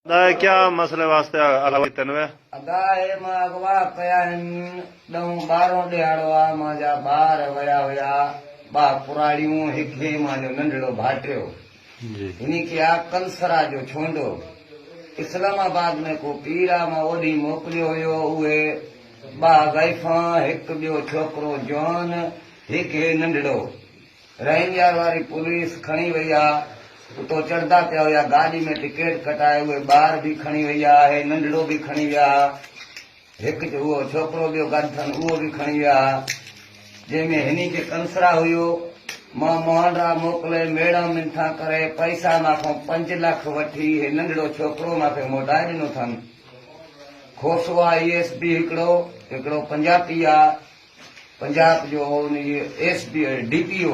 ادا هي ڪيا مسئلي واسطي اغوا ڪيتن وي. ادا هي مان اغوا ڪيا آهن ڏهون ٻارهون ڏهاڙو آ مان جا ٻار ويا هيا ٻا ڪراڙيون هڪ هي مان جو ننڍڙو ڀائٽيو هني کي آ ڪنسرا جو ڇونڊو اسلام آباد ۾ ڪو پير آ مان اوڏهين موڪليو هيو اهي ٻا زائفان هڪ ٻيو ڇوڪرو جوان هڪ هي ننڍڙو رحيم يار واري پوليس کڻي وئي آ اتو چڙهندا پيا هيا گاڏي ۾ ٽڪيٽ ڪٽائي اهي ٻار به کڻي وئي آ هي ننڍڙو به کڻي ويا ها هڪ اهو ڇوڪرو ٻيو گڏ ٿن اهو به کڻي ويا ها جنهن ۾ هني کي ڪنسرا هيو مان مهانڊا موڪلي ميڙا منٿا ڪري پئسا مان کان 5 لک وٺي هي ننڍڙو ڇوڪرو مان کي موٽائي ڏنو ٿن کوسو آ اي ايس پي هڪڙو هڪڙو پنجابي آ پنجاب جو هو ان جي ايس پي ڊي پي او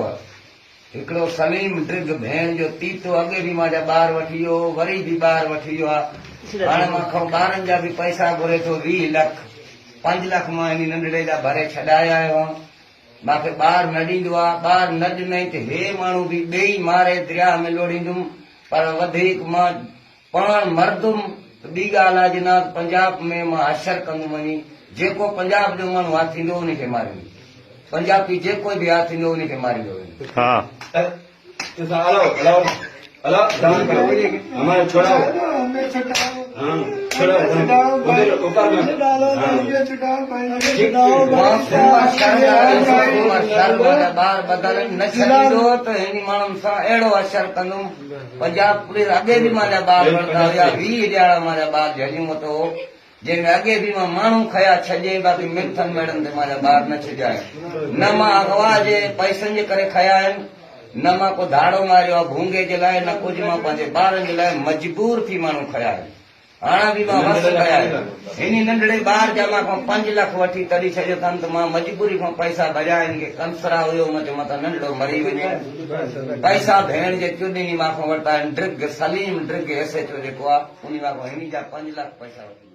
هڪڙو سليم ڊرگ ڀيڻ جو تيتو اڳي به مان جا ٻار وٺي ويو هو وري به ٻار وٺي ويو آ هاڻي مان کان ٻارن جا به پئسا گهري ٿو 20 لک 5 لک مان هن ننڍڙي جا ڀري ڇڏائي آيو هان مان کي ٻار نه ڏيندو آ ٻار نه ڏنئي ته هي ماڻهو به ٻئي ماري درياهه ۾ لوڙهيندم پر وڌيڪ مان پاڻ مردم ته ٻي ڳالهه آهي جناب پنجاب ۾ مان حشر ڪندم وڃي جيڪو پنجاب جو ماڻهو آ ٿيندو انهي کي ماريندم پنجابي جيڪو به آ ٿيندو انهي کي ماريندو ويندم. ها. مان سومر شھر جا سومر شھر منهنجا ٻار ٻڌل آهن نه ڇڏيندو ته هني ماڻهن سان اهڙو حشر ڪندم پنجاب پوليس اڳي به مانجا ٻار وڙهندا هيا 20 ڏيهاڙا مانجا ٻار جهليون ورتو هو جنهن ۾ اڳي به مان ماڻهو کيا ڇڏيائين باقي منٿن ميڙن تي مانجا ٻار نه ڇڏيا آهن نه مان اغوا جي پئسن جي ڪري کيا آهن نه مان ڪو ڌاڙو ماريو آهي ڀونگي جي لاء نه ڪجهه مان پنهنجي ٻارن جي لاء مجبور ٿي ماڻهو کيا آهن هاڻ به مان وس ڪيا آهن. هني ننڍڙي ٻار جا مان کان 5 لک وٺي تڏهن ڇڏيو اٿم ته مان مجبوري کان پئسا ڀريا هن کي ڪنسرا هيو مان چيو متان ننڍڙو مري وڃي. پئسا ڀيڻ جي چوڏهين مان کان ورتا آهن drug Saleem drug S H O جيڪو آهي انهي مان کان هني جا 5 لک پئسا وٺي ويو.